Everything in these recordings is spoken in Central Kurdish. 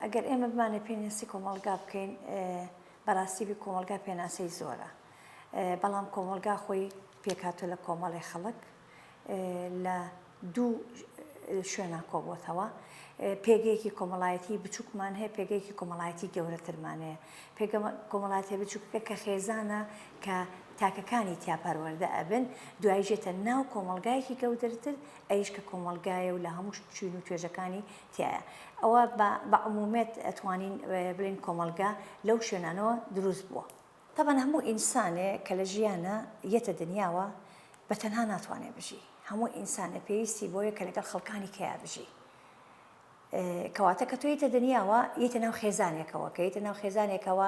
ئەگەر ئێمە بمانەوێت پێناسی کۆمەڵگا بکەین بەڕاستی بی کۆمەڵگا پێناسەی زۆرە بەڵام کۆمەڵگا خۆی پێکهاتوە لە کۆمەڵی خەڵک لە دوو شوێنا کۆبۆتەوە پێگەیەکی کۆمەڵایەتی بچووکمان هەیە پێگەیەکی کۆمەڵایەتی گەورەترمان هەیە پێگە کۆمەڵایەتیە بچووکەکە کە خێزانە کە تاکەکانی تیا پەروەردە ئەبن دوایی ژێتە ناو کۆمەڵگایەکی گەودرتر ئەویش کە کۆمەڵگایە و لە هەموو چین و توێژەکانی تیایە ئەوە بە بە عمومێت ئەتوانین بڵێین کۆمەڵگا لەو شوێنانەوە دروست بووە. تەبعەن هەموو ئینسانێ کە لە ژیانا یەتە دنیاوە بە تەنها ناتوانێ بژی هەموو ئینسانێ پێویستی بۆیە کە لەگەڵ خەڵکانی کەیا بژی کەواتە کە تۆ یەیتە دنیاوە یەیتە ناو خێزانێکەوە کە یەیتە ناو خێزانێکەوە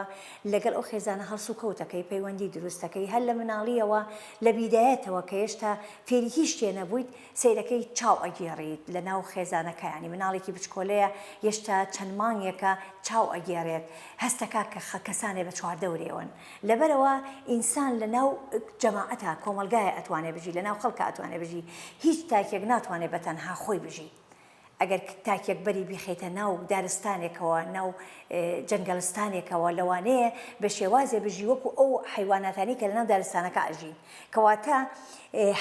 لەگەڵ ئەو خێزانە هەڵسوکەوتەکەی پەیوەندی دروستەکەی هەر لە مناڵیەوە لە بیدایەتەوە کە هێشتا فێری هیچ شتێ نەبوویت سەیرەکەی چاو ئەگێڕیت لە ناو خێزانەکە یانی مناڵێکی بچکۆلەیە هێشتا چەند مانگێکە چاو ئەگێڕێت هەستەکا کە کەسانێ بە چواردەورێوەن لەبەرئەوە ئینسان لە ناو جەماعەتا کۆمەڵگایە ئەتوانێ بژی لە ناو خەڵکا ئەتوانێ بژی هیچ تاکێک ناتوانێ بە تەنها خۆی بژی ئەگەر تاکێک بەری بیخەیتە ناو دارستانێکەوە، ناو جەنگەلستانێکەوە، لەوانەیە بە شێوازێ بژی وەکو ئەو حەیواناتانەی کە لەناو دارستانەکە ئەژین. کەواتە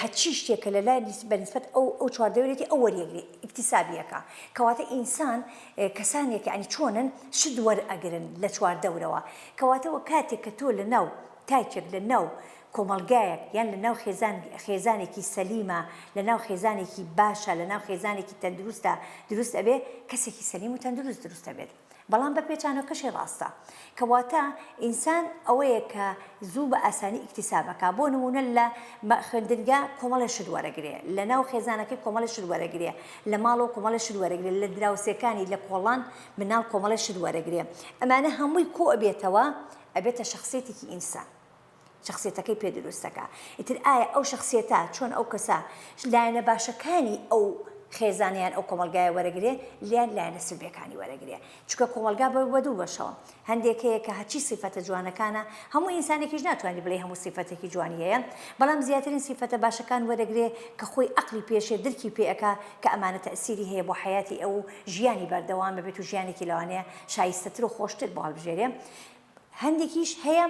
هەرچی شتێک کە لەلای بە نیسبەت ئەو ئەو چواردەورێتی ئەو وەریەگرێ، ئیکتیسابی ئەکا. کەواتە ئینسان کەسانێک یانی چۆنن شت وەرئەگرن لە چواردەورەوە. کەواتە کاتێک کە تۆ لەناو تاکێک لە ناو کۆمەڵگایەک یان لە ناو خێزان خێزانێکی سەلیمە لە ناو خێزانێکی باشە لە ناو خێزانێکی تەندروستە دروست ئەبێ کەسێکی سەلیم و تەندروست دروست ئەبێت بەڵام بە پێچانەکەشی ڕاستە کەواتە ئینسان ئەوەیە کە زوو بە ئاسانی ئیکتیساب ئەکا بۆ نمونە لە خوێندنگا کۆمەڵێ شت وەرەگرێ لە ناو خێزانەکەی کۆمەڵێ شت وەرەگرێ لە ماڵەوە کۆمەڵێ شت وەرەگرێ لە دراوسێکانی لە کۆڵان مناڵ کۆمەڵێ شت وەرەگرێ ئەمانە هەمووی کۆ ئەبێتەوە ئەبێتە شەخسیەتێکی ئینسان شەخسیەتەکەی پێ دروست دەکا ئیتر ئایا ئەو شەخسیەتە چۆن ئەو کەسە لایەنە باشەکانی ئەو خێزانە یان ئەو کۆمەڵگایە وەرەگرێ لیان لایەنە سلبیەکانی وەرەگرێ چونکە کۆمەڵگا بە بە دوو بەشەوە هەندێک هەیە کە هەرچی سیفەتە جوانەکانە هەموو ئینسانێکیش ناتوانانی بڵێ هەموو سیفەتێکی جوانی هەیە بەڵام زیاترین سیفەتە باشەکان وەرەگرێ کە خۆی ئەقلی پێشێ درکی پێ ئەکا کە ئەمانە تەئسیری هەیە بۆ حەیاتی ئەو و ژیانی بەردەوام بێت و ژیانێکی لەوانەیە شایستەتر و خۆشتر بۆ هەڵبژێرێ هەندێکیش هەیە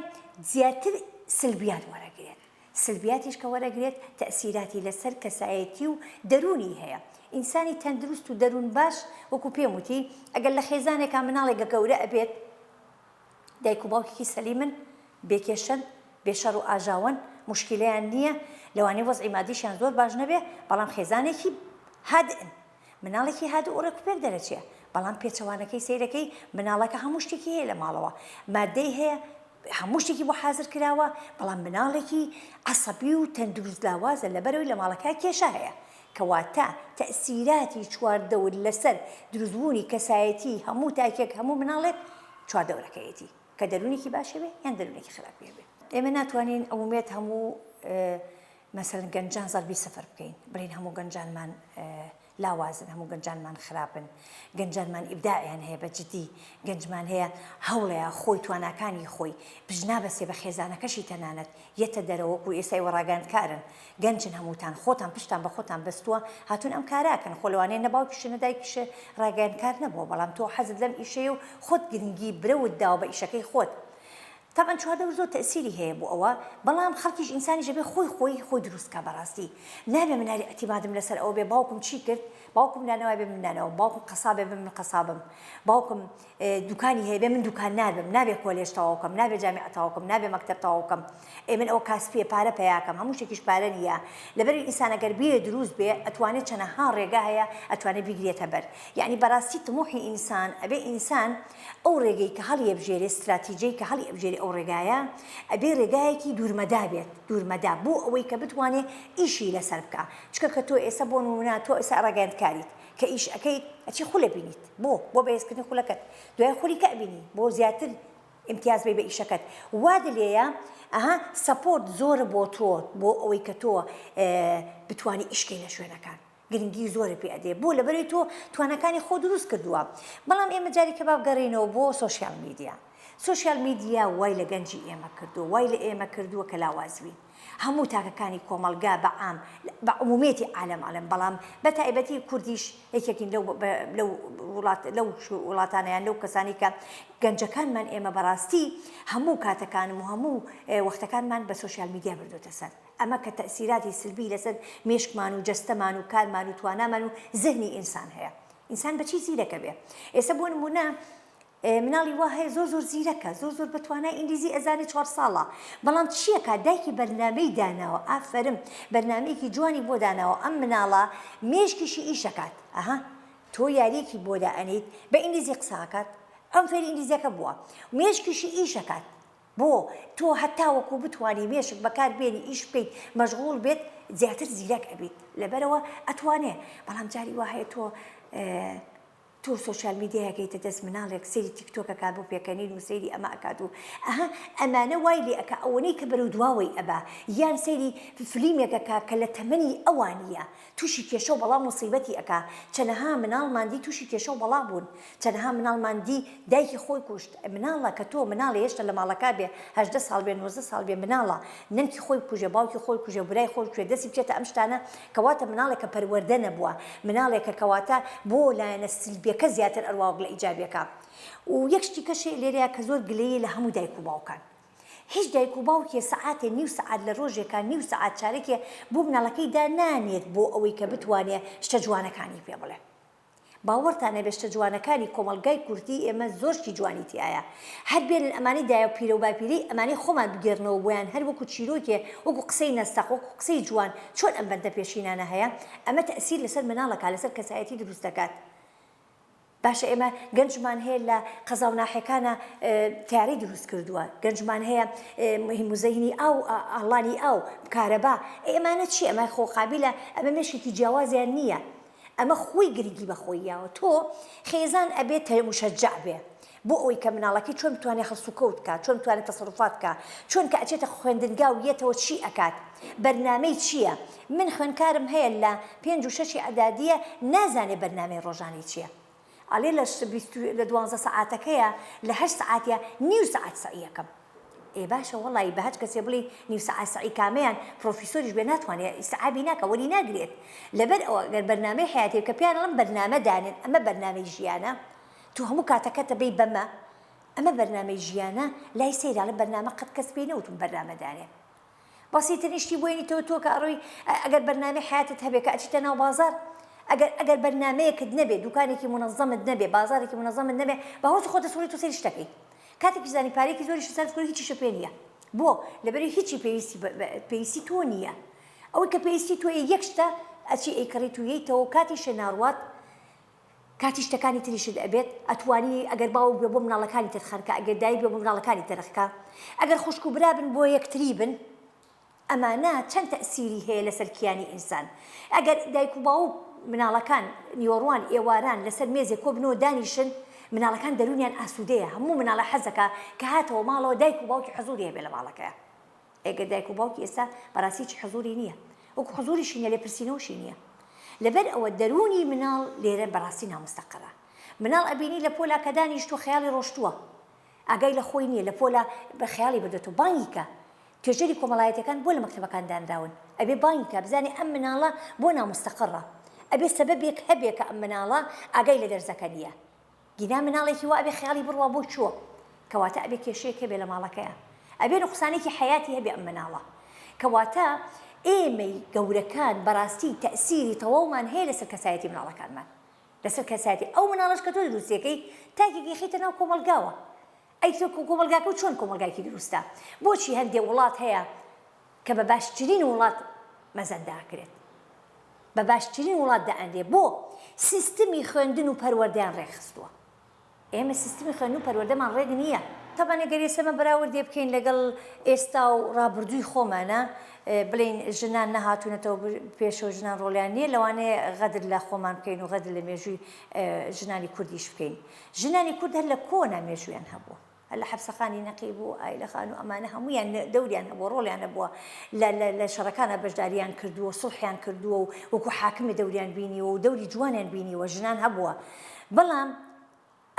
زیاتر سلبیات وەرەگرێت سلبیاتیش کە وەرەگرێت تەئسیراتی لەسەر کەسایەتی و دەروونی هەیە ئینسانی تەندروست و دەروون باش وەکو پێم وتی ئەگەر لە خێزانێکا مناڵێک گەورە ئەبێت دایک و باوکێکی سەلیمن بێ کێشەن بێ شەڕ و ئاژاوەن موشکیلەیان نییە لەوانەیە وەزعی مادیشیان زۆر باش نەبێ بەڵام خێزانێکی هادئن مناڵێکی هادئ و ڕێکوپێک دەرەچێ، بەڵام پێچەوانەکەی سەیرەکەی مناڵەکە هەموو شتێکی هەیە لە ماڵەوە، ماددەی هەیە، هەموو شتێکی بۆ حازر کراوە، بەڵام مناڵێکی عەسەبی و تەندروست لاوازە لەبەرئەوەی لە ماڵەکە کێشە هەیە، کەواتە تەئسیراتی چواردەور لەسەر دروستبوونی کەسایەتی هەموو تاکێک هەموو مناڵێک چواردەورەکەیەتی کە دەروونێکی باشی هەبێ یان دەروونێکی خراپی هەبێ. ئێمە ناتوانین عمومیەت هەموو مەسەلەن گەنجان زەربی سفر بکەین بڵێین هەموو گەنجانمان لاوازن هەموو گەنجانمان خراپن گەنجانمان ئیبداعیان هەیە بە جدی گەنجمان هەیە هەوڵەیە خۆی تواناکانی خۆی پشت نابەسێ بە خێزانەکەشی تەنانەت یەتە دەرەوە وەکو ئێستا ئێوە ڕاگەیاندکارن گەنجن هەمووتان خۆتان پشتان بە خۆتان بەستووە هاتوون ئەم کارە ئەکەن خۆ لەوانەیە نە باوکیشت نە دایکیشت ڕاگەیاندکار نەبووە بەڵام تۆ حەزت لەم ئیشەیە و خۆت گرنگی برەوت داوە بە ئیشەکەی خۆت تەبعەن چواردەور زۆر تەئسیری هەیە بۆ ئەوە بەڵام خەڵکیش ئینسانیش ئەبێ خۆی خۆی خۆی دروست کا بەڕاستی نابێ مناری ئیعتیمادم لەسەر ئەوە بێ باوکم چی کرد باوکم نانەوای بێ من نانەوام باوکم قەسابێ بێ من قەسابم باوکم دوکانی هەیە بێ من دوکاندار بم نابێ کۆلێژ تەواو کەم نابێ جامیعە تەواو کەم نابێ مەکتەب تەواو کەم ئێ من ئەوە کاسپیە پارە پەیاکەم هەموو شتێکیش پارە نییە لەبەر ئینسان ئەگەر بێ دروست بێ ئەتوانێ چەنەها ڕێگا هەیە ئەتوانێ بیگرێتە بەر یعنی بەڕاستی تموحی ئینسان ئەبێ ئینسان ئەو ڕێگەی کە هەڵیئەبژێرێ، ستراتیجەی کە هەڵیئەبژێرێ ئەو ڕێگایە ئەبێ ڕێگایەکی دوورمەدا بێت، دوورمەدا بۆ ئەوەی کە بتوانێ ئیشی لەسەر بکا، چونکە کە تۆ ئێستا بۆ نموونە تۆ ئێستا ڕاگەیاندکاریت کە ئیش ئەکەیت ئەچی خول ئەبینیت بۆ؟ بۆ بەهێزکردنی خولەکەت، دوای خولی کە ئەبینی بۆ زیاتر ئیمتیاز بەی بە ئیشەکەت وات لێیە ئەها support زۆرە بۆ تۆ بۆ ئەوەی کە تۆ بتوانی ئیش کەی لە شوێنەکان. گرنگی زۆرە پێ ئەدێ بۆ لەبەرەی تۆ تواناکانی خۆ دروست کردووە بەڵام ئێمە جاری کە با بگەڕێینەوە بۆ social media social media وای لە گەنجی ئێمە کردووە وای لە ئێمە کردووە کە لاواز بین. هەموو تاکەکانی کۆمەڵگا بە عام بە عمومیەتی عالەم ئەڵێم بەڵام بە تایبەتی کوردیش یەکێکین لەو لەو وڵات لەو وڵاتانە یان لەو کەسانی کە گەنجەکانمان ئێمە بەڕاستی هەموو کاتەکانم و هەموو وەختەکانمان بە سۆشیال میدیا بردوتە سەر ئەمە کە تەئسیراتی سلبی لەسەر مێشکمان و جەستەمان و کارمان و توانامان و زهنی ئینسان هەیە ئینسان بەچی زیرەکە بێ ئێستا بۆ نمونە مناڵی وا هەیە زۆر زۆر زیرەکە زۆر زۆر بەتوانای ئینگلیزی ئەزانێ چوار ساڵە بەڵام چیەکا دایکی بەرنامەی داناوە ئافەرم بەرنامەیەکی جوانی بۆ داناوە ئەم مناڵە مێشکیشی ئیشەکات ئەها تۆ یاریەکی بۆ دائەنێیت بە ئینگلیزی قسە ئەکات ئەم فێری ئینگلیزیەکە بووە مێشکیشی ئیشەکات بۆ تۆ هەتاوەکو بتوانی مێشک بەکار بێنی ئیش بکەیت مەشغوڵ بێت زیاتر زیرەک ئەبیت لەبەرەوە ئەتوانێ بەڵام جاری وا هەیە تۆ تۆ سۆشیال میدیای ئەکەیتە دەست مناڵێک سەیری تیک تۆک ئەکات بۆ پێکەنین و سەیری ئەمە ئەکات و ئەها ئەمانە وای لێ ئەکا ئەوەنەی کە بەرەو دواوەی ئەبا یان سەیری فلیمێک ئەکا کە لە تەمەنی ئەوا نییە تووشی کێشە و بەڵا موسیبەتی ئەکا چەنەها مناڵمان دی تووشی کێشە و بەڵا بوون چەنەها مناڵمان دی دایکی خۆی کوشت مناڵە کە تۆ مناڵێ هێشتا لە ماڵەکا بێ 18 ساڵ بێ 19 ساڵ بێ مناڵە نەنکی خۆی بکوژێ باوکی خۆی بکوژێ برای خۆی بکوژێ دەستی بچێتە ئەم شتانە کەواتە مناڵێکە پەروەردە نەبووە مناڵێکە کەواتە بۆ لایەنە سلبیەکە زیاتر ئەروا وەک لە ئیجابیەکە و یەک شتی کەش هەیە لێرەیا کە زۆر گلەیی لە هەموو دایک و باوکان هیچ دایک و باوکێ سەعاتێ نیو سەعات لە ڕۆژێکا نیو سەعات چارەکێ بۆ مناڵەکەی دانانێت بۆ ئەوەی کە بتوانێ شتە جوانەکانی پێ بڵێ. باوەڕتان هەبێ شتە جوانەکانی کۆمەڵگای کوردی ئێمە زۆر شتی جوانی تیایە هەر بێنن ئەمانەی دایە و پیرە و باپیرەی ئەمانەی خۆمان بگێڕنەوە بۆیان هەر وەکو چیرۆکێ وەکو قسەی نەستەق وەکو قسەی جوان چۆن ئەم بەندە پێشینانە هەیە ئەمە تەئسیر لەسەر مناڵەکا لەسەر کەسایەتی دروست دەکات باشە ئێمە گەنجمان هەیە لە قەزا و ناحیەکانە تەیارەی دروست کردووە گەنجمان هەیە موزەینی ئاو ئاڵانی ئاو کارەبا ئێمانە چی ئەمە خۆ قابیلە ئەمە مێشکێکی جیاوازیان نییە ئەمە خۆی گرنگی بە خۆی یاوە تۆ خێزان ئەبێ مشەجع بێ بۆ ئەوەی کە مناڵەکەی چۆن بتوانێ هەڵسوکەوت کا چۆن بتوانێت تەسەروفات کا چۆن کە ئەچێتە خوێندنگا و یەتەوە چی ئەکات بەرنامەی چییە من خوێنکارم هەیە لە پێنج و شەشی ئەدادیە نازانێ بەرنامەی ڕۆژانەی چییە ئەڵێ لە لە دوانزە سەعاتەکەیە لە هەشت سەعاتیا نیو سەعات سەعی ئەکەم ئێ باشە وەڵایی بە هەچ کەسێ بڵێی نیو سەعات سەعی کامەیان پرۆفیسۆریش بێ ناتوانێ ئیستعابی ناکا وەری ناگرێت لەبەر ئەوە گەر بەرنامەی حەیاتی کە پێیان ئەڵێم بەرنامە دانێن ئەمە بەرنامەی ژیانە تۆ هەموو کاتەکەتە بەی بەمە ئەمە بەرنامەی ژیانە لای سەیرە ئەڵێ بەرنامە قەت کەس پێی نەوتوم بەرنامە دانێ بەسیترین شتی بۆ یەنیتەوە تۆ کە ئەڕۆی ئەگەر بەرنامەی حەیاتت هەبێ کە ئەچیتە ناو بازاڕ ئەگەر ئەگەر بەرنامەیەکت نەبێ دوکانێکی مونەزەمت نەبێ بازاڕێکی مونەزەمت نەبێ بە هەوەسی خۆت دەسوڕیت و سەیری شتەکەی کاتێکیش زانی پارەیەکی زۆریشت سەرف کردووە هیچیشت پێ نییە بۆ لەبەرئەوەی هیچی پێویستی پێویستی تۆ نییە ئەوەی کە پێویستی تۆیە یەک شتە ئەچی ئەیکڕیت و یەیتەوە و کاتیشە ناڕوات کاتی شتەکانی تریشت ئەبێت ئەتوانی ئەگەر باوک بێ بۆ مناڵەکانی تەرخان کە ئەگەر دایک بێ بۆ مناڵەکانی تەرخ کە ئەگەر خوشک و برا بن بۆ یەکتری بن ئەمانە چەند تەئسیری هەیە لەسەر کیانی ئینسان ئەگەر دایک و باوک مناڵەکان نیوەڕوان ئێواران لەسەر مێزێک کۆبنەوە دانیشن مناڵەکان دەرونیان ئاسوودەیە هەموو مناڵە حەزەکا کە هاتەوە ماڵەوە دایک و باوکی حزوری هەبێ لە ماڵەکەیا ئەگەر دایک و باوکی ئێستا بەڕاستی هیچ حزوری نییە وەکو حزوریشی نیە لێپرسینەوەشی نییە لەبەر ئەوە دەروونی مناڵ لێرە بەڕاستی نامستەقرە مناڵ ئەبینی لە پۆلا کە دانیشتووە خەیاڵی ڕۆشتووە ئاگای لە خۆی نییە لە پۆلا بە خەیاڵی بردێتەوە بانگی کە توێژەری کۆمەڵایەتەکان بۆ لە مەکتەبەکان دانراون ئەبێ بانگی کە بزانێ ئەم مناڵە بۆ نامستەقڕە ئەبێ سەبەبێک هەبێ کە ئەم مناڵە ئاگای لە دەرزەکە نییە گینا مناڵێکی وا ئەبێ خەیاڵی بڕوا بۆ کوێ کەواتە ئەبێ کێشەیەک هەبێ لە ماڵەکەیا ئەبێ نوقسانێکی حەیاتی هەبێ ئەم مناڵە کەواتە ئێمەی گەورەکان بەڕاستی تەئسیری تەواومان هەیە لەسەر کەسایەتی مناڵەکانمان لەسەر کەسایەتی ئەو مناڵەش کە تۆ دروستیەکەی تاکێکی خیتە ناو کۆمەڵگاوە ئەی تۆ کۆمەڵگاکە چۆن کۆمەڵگایکی دروستە بۆچی هەندێ وڵات هەیە کە بە باشترین وڵات مەزەندە ئەکرێت بە باشترین وڵات دائەنرێ بۆ سیستمی خوێندن و پەروەردەیان ڕێکخستووە ئێمە سیستمی خوێندن و پەروەردەمان ڕێک نییە. تەبعەن گەر ئێستا ئێمە بەراوردێ بکەین لەگەڵ ئێستا و ڕابردووی خۆمانە بڵێین ژنان نەهاتوونەتەوە پێشەوە ژنان ڕۆڵیان نییە لەوانەیە غەدر لە خۆمان بکەین و غەدر لە مێژووی ژنانی کوردیش بکەین ژنانی کورد هەر لە کۆنا مێژوویان هەبووە هەر لە حەپسەخانی نەقیب و ئایلە خان و ئەمانە هەموویان دەوریان هەبووە ڕۆڵیان هەبووە لە لە لە شەڕەکانا بەشداریان کردووە سوڵحیان کردووە و وەکوو حاکمێ دەوریان بینیوە و دەوری جوانیان بینیوە ژنان هەبووە بەڵام.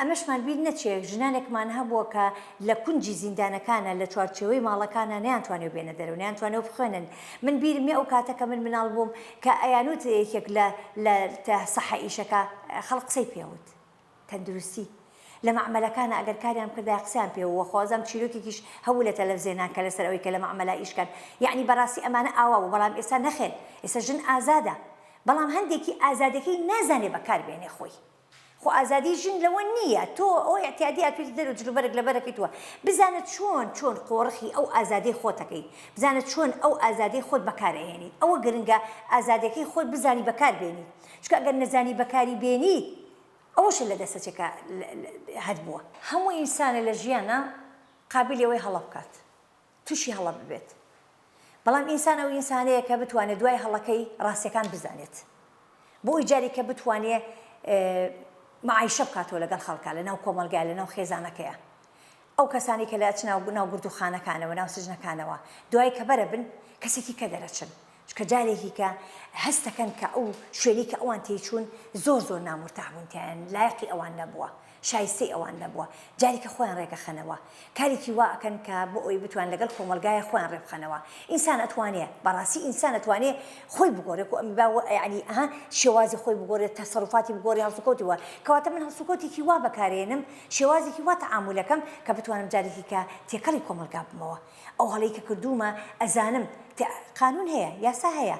ئەمەشمان بیر نەچێ ژنانێکمان هەبووە کە لە کونجی زیندانەکانا لە چوارچێوەی ماڵەکانا نەیانتوانیوە بێنە دەرەوە نەیانتوانیوە بخوێنن من بیرم یە ئەو کاتە کە من مناڵ بووم کە ئەیانوت یەکێک لە لە سەحە ئیشەکە خەڵک قسەی پێوت تەندروستی لە مەعمەلەکانا ئەگەر کاریان بکردایە قسەیان پێ وە خوازام چیرۆکێکیش هەبوو لە تەلەفزێنا کە لەسەر ئەوەی کە لە مەعمەلا ئیش کەن یەعنی بەڕاستی ئەمانە ئاوا بوو بەڵام ئێستا نەخێر ئێستا ژن ئازادە بەڵام هەندێکی ئازادەکەی نازانێ بەکار بێنێ خۆی خۆ ئازادی ژن لەوە نییە تۆ ئەوە ئیعتیادی هاتوویتە دەرەوە جلوبەرگ لەبەرەکەی تووە بزانە چۆن چۆن قۆرخی ئەو ئازادەی خۆتەکەی بزانە چۆن ئەو ئازادەی خۆت بەکار ئەهێنیت ئەوە گرنگە ئازادەکەی خۆت بزانی بەکار بێنیت چونکە ئەگەر نەزانی بەکاری بێنیت ئەوەشت لەدەست ئەچێ کە هەت بووە. هەموو ئینسانێ لە ژیانا قابیلی ئەوەی هەڵە بکات توشی هەڵە ببێت بەڵام ئینسان ئەو ئینسانەیە کە بتوانێت دوای هەڵەکەی ڕاستیەکان بزانێت بۆ ئەوی جارێک کە بتوانێ معایشە بکاتەوە لەگەڵ خەڵکا لەناو کۆمەڵگای لەناو خێزانەکەیە ئەو کەسانی کە لە ئەچنە ناو گردوخانەکانەوە ناو سجنەکانەوە دوای کە بەرە بن کەسێکی کە دەرەچن چونکە جارێکی کە هەستەکەن کە ئەو شوێنەی کە ئەوان تێی چوون زۆر زۆر نامورتاح بوون تیایان لایەقی ئەوان نەبووە شایستەی ئەوان نەبووە جارێکە خۆیان ڕێکەخەنەوە کارێکی وا ئەکەن کە بۆ ئەوەی بتوان لەگەڵ کۆمەڵگایە خۆیان ڕێبخەنەوە ئینسان ئەتوانێ بەڕاستی ئینسان ئەتوانێ خۆی بگۆڕێ کو ئەمی با یعنی ئەها شێوازی خۆی بگۆڕێ تەسەروفاتی بگۆڕێ هەڵسوکەوتی وا کەواتە من هەڵسوکەوتێکی وا بەکارێنم شێوازێکی وا تەعامولەکەم کە بتوانم جارێکی کە تێکەڵی کۆمەڵگا بمەوە ئەو هەڵەی کە کردوومە ئەزانم تە قانون هەیە یاسا هەیە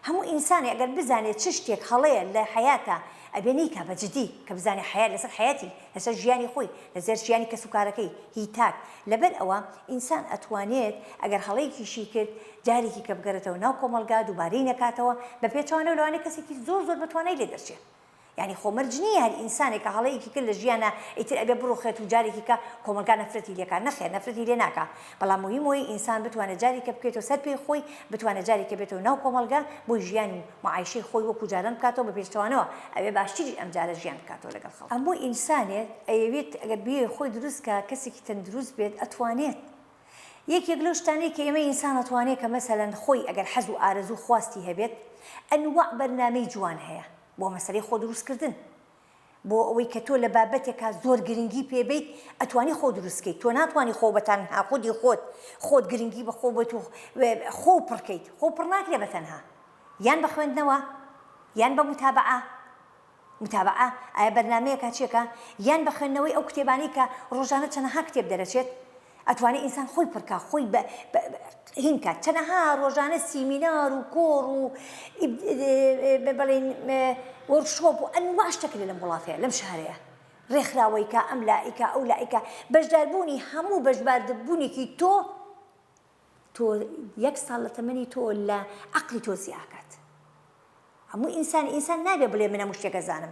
هەموو ئینسانێ ئەگەر بزانێ چ شتێک هەڵەیە لە حەیاتا ئەبێ نەیکا بە جدی کە بزانێ حەیات لەسەر حەیاتی لەسەر ژیانی خۆی لەسەر ژیانی کەس و کارەکەی هی تاک لەبەر ئەوە ئینسان ئەتوانێت ئەگەر هەڵەیەکیشی کرد جارێکی کە بگەرێتەوە ناو کۆمەڵگا دووبارەی نەکاتەوە بە پێچەوانەوە لەوانەیە کەسێکی زۆر زۆر بەتوانای لێ دەرچێ یانی خۆ مەرج نییە هەر ئینسانێک کە هەڵەیەکی کرد لە ژیانا ئیتر ئەبێ بڕوخێت و جارێکی کە کۆمەڵگا نەفرەتی لێکا نەخێر نەفرەتی لێ ناکا بەڵام موهیم ئەوەیە ئینسان بتوانێت جارێکە بکەوێتەوە سەر پێی خۆی بتوانێت جارێکە بێتەوە ناو کۆمەڵگا بۆی ژیان و معایشەی خۆی وەکو جاران بکاتەوە بە پێچەوانەوە ئەبێ باشتریش ئەمجارە ژیان بکاتەوە لەگەڵ خەڵک. هەموو ئینسانێک ئەیەوێت ئەگەر بیەوێت خۆی دروست کا کەسێکی تەندروست بێت ئەتوانێت یەکێک لەو شتانەی کە ئێمەی ئینسان ئەتوانێت کە مەسەلەن خۆی ئەگەر حەز و ئارەزوو خواستی هەبێت ئەنواع بەرنامەی جوان هەیە بۆ مەسەلەی خۆ دروست کردن بۆ ئەوەی کە تۆ لە بابەتێکا زۆر گرنگی پێ بەیت ئەتوانی خۆ دروست کەیت تۆ ناتوانی خۆ بە تەنها خودی خۆت خۆت گرنگی بە خۆ بەیت و خۆ پڕکەیت خۆ پڕ ناکرێ بە تەنها یان بە خوێندنەوە یان بە متابعە متابعە ئایا بەرنامەیەکە چێکە یان بە خوێندنەوەی ئەو کتێبانەی کە ڕۆژانە چەنەها کتێب دەرەچێت ئەتوانێ ئینسان خۆی پڕکا خۆی بە هین کات چەنەها ڕۆژانە سیمینار و کۆڕ و بڵێن وۆرکشۆپ و ئەنواع شتەکە لەم وڵاتەیە لەم شارەیە ڕێکخراوەیکە ئەم لائیکە ئەو لائیکە بەشداربوونی هەموو بەشداربوونێکی تۆ تۆ یەک ساڵ لە تەمەنی تۆ لە عەقڵی تۆ زیاکات هەموو ئینسان ئینسان نابێ بڵێ من هەموو شتێک ئەزانم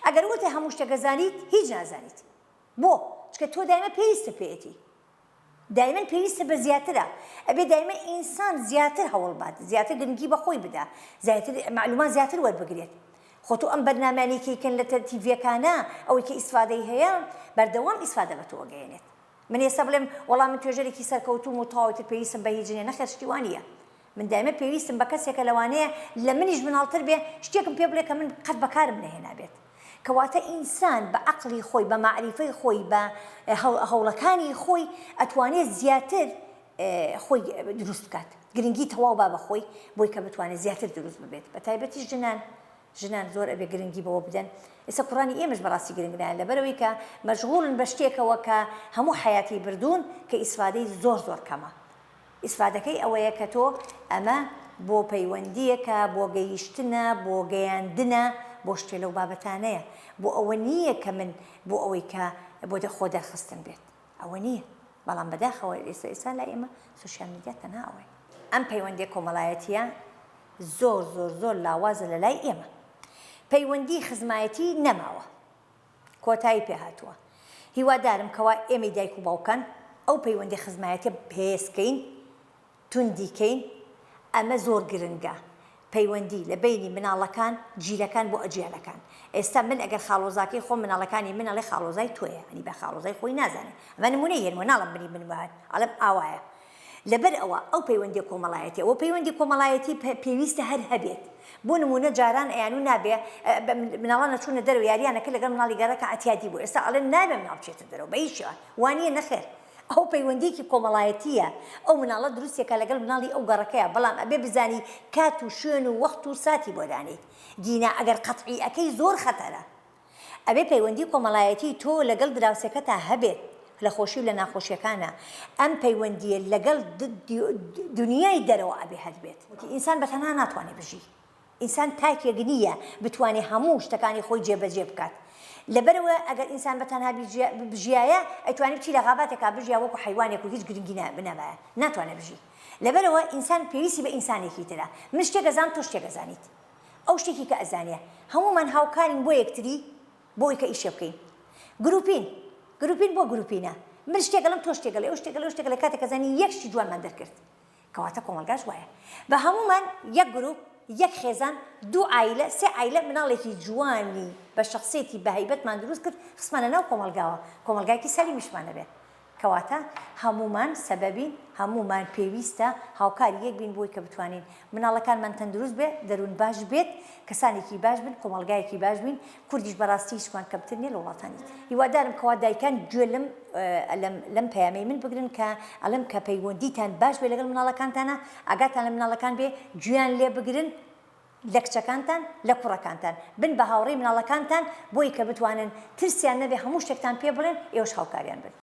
ئەگەر وتت هەموو شتێک ئەزانیت هیچ نازانیت بۆ چکە تۆ دایمە پێویستە پێیەتی دایمەن پێویستە بە زیاترە ئەبێ دایمە ئینسان زیاتر هەوڵ بات زیاتر گرنگی بە خۆی بدا زیاتر معلومات زیاتر وەربگرێت خۆ تۆ ئەم بەرنامانەی کە کەن لە تیڤیەکانە ئەوەی کە ئیسفادەی هەیە بەردەوام ئیسفادە بە تۆ ئەگەیەنێت من ئێستا بڵێم وەڵا من توێژەرێکی سەرکەوتووم و تەواو ئیتر پێویستم بە هیچ نییە نەخێر شتی وا نییە من دایمە پێویستم بە کەسێکە لەوانەیە لە منیش مناڵتر بێ شتێکم پێ بڵێ کە من قەت بەکارم نەهێنابێت کەواتە ئینسان بە عەقڵی خۆی بە مەعریفەی خۆی بە هەوڵەکانی خۆی ئەتوانێت زیاتر خۆی دروست بکات گرنگی تەواو با بە خۆی بۆی کە بتوانێت زیاتر دروست ببێت بە تایبەتی ژنان ژنان زۆر ئەبێ گرنگی بەوە بدەن ئێستا کوڕانی ئێمەش بەڕاستی گرنگ نایەن لەبەرئەوەی کە مەشغوڵن بە شتێکەوە کە هەموو حەیاتی بردوون کە ئیسفادەی زۆر زۆر کەمە ئیسفادەکەی ئەوەیە کە تۆ ئەمە بۆ پەیوەندییەکە بۆ گەیشتنە بۆ گەیاندنە بۆ شتێ لەو بابەتانەیە بۆ ئەوە نییە کە من بۆ ئەوەی کە بۆ خۆ دەرخستن بێت ئەوە نییە بەڵام بەداخەوە ئێستا ئێستا لای ئێمە سۆشیال میدیا تەنها ئەوەیە. ئەم پەیوەندیە کۆمەڵایەتیە زۆر زۆر زۆر لاوازە لە لای ئێمە. پەیوەندی خزمایەتی نەماوە. کۆتایی پێ هاتووە. هیوادارم کەوا ئێمەی دایک و باوکان ئەو پەیوەندی خزمایەتیە بەهێز کەین، توندی کەین، ئەمە زۆر گرنگە. پەیوەندی لە بەینی مناڵەکان، جیلەکان بۆ ئەجیالەکان. ئێستا من ئەگەر خاڵۆزاکەی خۆم مناڵەکانی من ئەڵێ خاڵۆزای تۆیە، یانی بە خاڵۆزای خۆی نازانێ. ئەمە نمونەی هێنمەوە ناڵێم منی من وایە، ئەڵێم ئاوایە. لەبەر ئەوە ئەو پەیوەندیە کۆمەڵایەتیە وە پەیوەندی کۆمەڵایەتی پێویستە هەر هەبێت. بۆ نموونە جاران ئەیانوو نابێ مناڵان ئەچوونە دەرەوە یاریان ئەکرد لەگەڵ مناڵی گەڕەکە عەتیادی بوو ئێستا ئەڵێن نابێ مناڵ بچێتە دەرەوە بە هیچ شێوە وانیە نەخێر ئەو پەیوەندیەکی کۆمەڵایەتیە ئەو مناڵە دروستیەکا لەگەڵ مناڵی ئەو گەڕەکەیا بەڵام ئەبێ بزانی کات و شوێن و وەخت و ساتی بۆ دانێیت گینا ئەگەر قەتعی ئەکەی زۆر خەتەرە ئەبێ پەیوەندی کۆمەڵایەتی تۆ لەگەڵ دراوسێکەتا هەبێت لە خۆشی و لە ناخۆشیەکانا ئەم پەیوەندیە لەگەڵ دونیای دەرەوە ئەبێ هەر بێت ئینسان بە تەنها ناتوانێ بژی ئینسان تاکێک نییە بتوانێ هەموو شتەکانی خۆی جێبەجێ بکات لەبەرئەوە ئەگەر ئینسان بە تەنها بژیایە ئەیتوانی بچی لە غاباتێکا بژیا وەکو حەیوانێک و هیچ گرنگی نەبایە ناتوانێ بژی لەبەرئەوە ئینسان پێویستی بە ئینسانێکی ترە من شتێک ئەزانم تۆ شتێک ئەزانیت ئەو شتێکی کە ئەزانێ هەموومان هاوکارین بۆ یەکتری بۆ ئەوی کە ئیشێ بکەین گروپین گروپین بۆ گروپینە من شتێک ئەڵێم تۆ شتێک ئەڵێ ئەو شتێک ئەڵێ ئەو شتێک ئەڵێ کاتێک ئەزانی یەک شتی جوانمان دەرکرد کەواتە کۆمەڵگاش وایە بە هەموومان یەک گروپ یەک خێزان دوو عایلە سێ عایلە مناڵێکی جوانی بە شەخسێتی بە هەیبەتمان دروست کرد خستمانە ناو کۆمەڵگاوە کۆمەڵگایەکی سەلیمیشمان ئەبێ کەواتە هەموومان سەبەبین، هەموومان پێویستە هاوکاری یەک بین بۆی کە بتوانین مناڵەکانمان تەندروست بێ، دەروون باش بێت، کەسانێکی باش بن، کۆمەڵگایەکی باش بین، کوردیش بەڕاستی هیچمان کەمتر نیە لە وڵاتانی تر. هیوادارم کەوا دایکان گوێ لەم لەم لەم پەیامەی من بگرن کە ئەڵێم کە پەیوەندیتان باش بێ لەگەڵ مناڵەکانتانا، ئاگاتان لە مناڵەکان بێ، گوێیان لێ بگرن، لە کچەکانتان لە کوڕەکانتان بن بە هاوڕێی مناڵەکانتان بۆی کە بتوانن ترسیان نەبێ هەموو شتێکتان پێ بڵێن ئێوەش هاوکاریان بن.